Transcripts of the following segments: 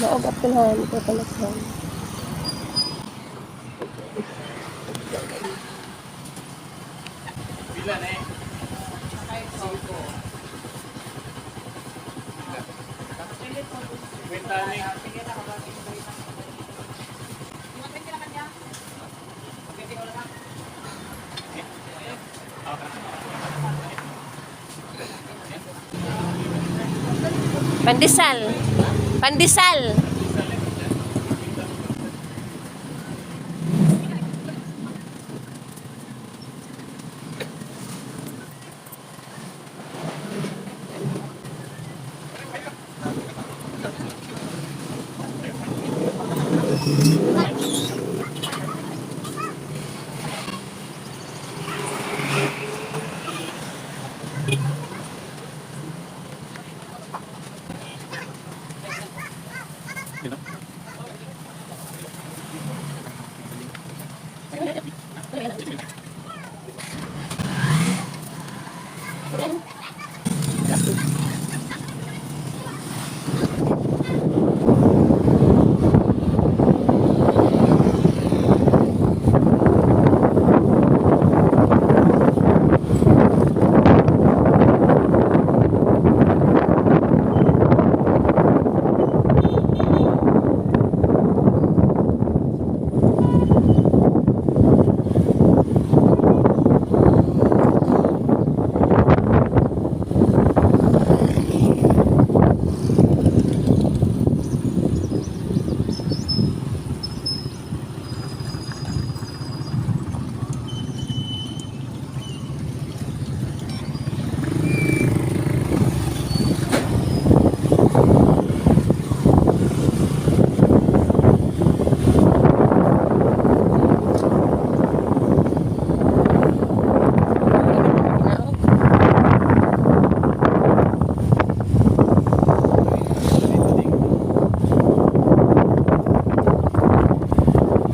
Maog apilhan ko panakhan. Pila na eh? Singko. Kwenta ni. Pandesal. Pandesal.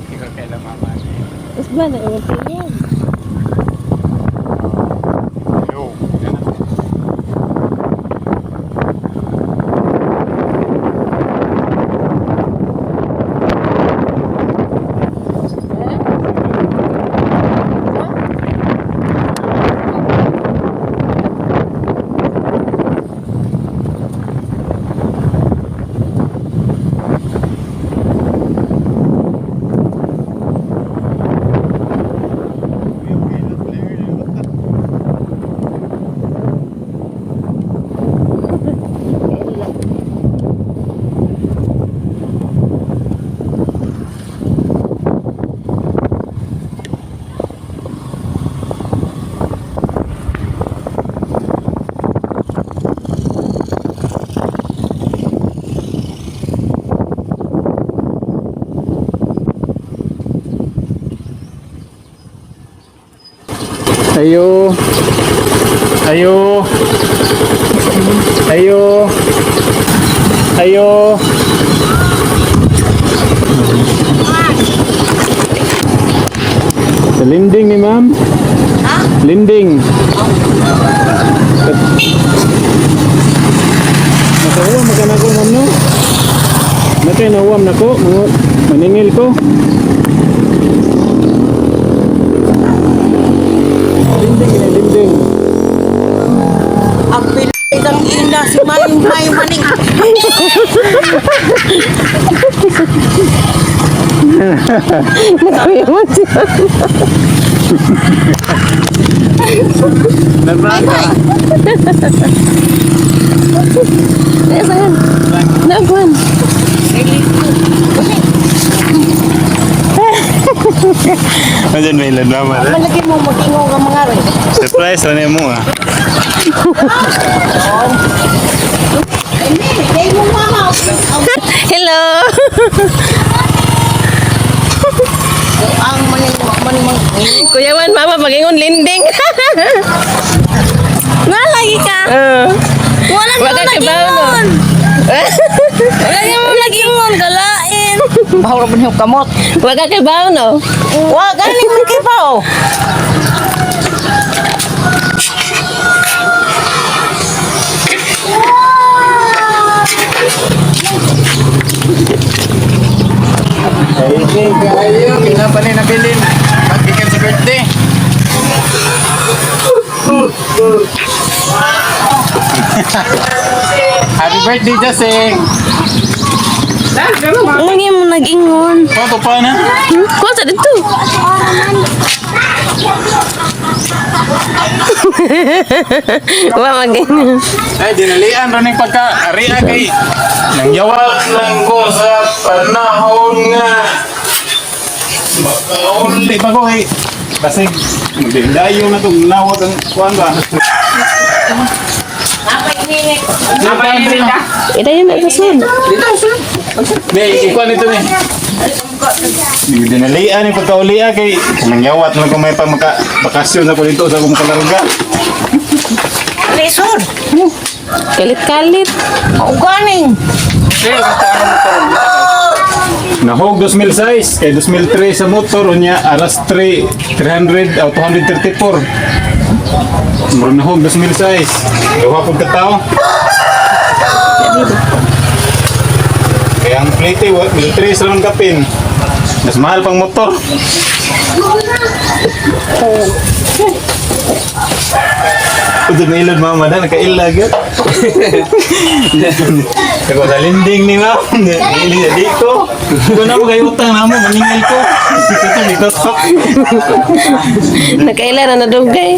Ikaw kailan mama. Usba na iwan siya. Yo. Yan na. Ayo. Ayo. Ayo. Ayo. Sa linding ni ma'am. Linding. Nakauwam ka na ko, ma'am, no? Nakay nauwam na ko, mga maningil ko. Linding, ni linding. Ang pilang ina si Mayong Mayong Maning. Nakayaman siya. Nabaka. Ay, saan? Nagwan. Nandiyan may ilan mama. Malagi mo mag-ingaw nga mga rin. Surprise na mo ah. Hindi, kay mo mama. Hello. Ang maning maning mang. Kuya Juan, mama, magingon linding. Nalagi ka. Wala Wala naman ka ba, no? lagingon. Wala naman lagingon. Galain. Bahura ba niyo kamot? Wala ka ba, no? Wa gani man kay pa oh. Lami kaayo, pila pa ni nabilin. Pagkikan sa birthday. Happy birthday, Jasing! Lagi mo nag-ingon. Ano pa na? Kuha sa dito. Wa mag-ingon. Ay, dinalian rin yung pagka aria kay nangyawat lang ko sa panahon nga makauli pa ko kay basig magdayo na itong lawat ang kuwan ba. Ida yun na sa. Di, ikuan ito ni. Dinalian yung pagkaulia kay nangyawat lang ko may pa maka bakasyon na ko dito sa akong kalarga. Lisod. Kalit-kalit. Uganing. Nahog 2006 kay 2003 sa motor unya aras 3 300 o 234. Murag nahog 2006. Duha pud ka tawo. Kaya ang plate eh, 2003 ra man kapin. Mas mahal pang motor. Udah nailad mama na, nakailag eh. Ako sa linding ni ma'am. Hindi di ko. Kung na mo kayo utang na mo, maningil ko. Dito, dito. Nakaila na nadugay.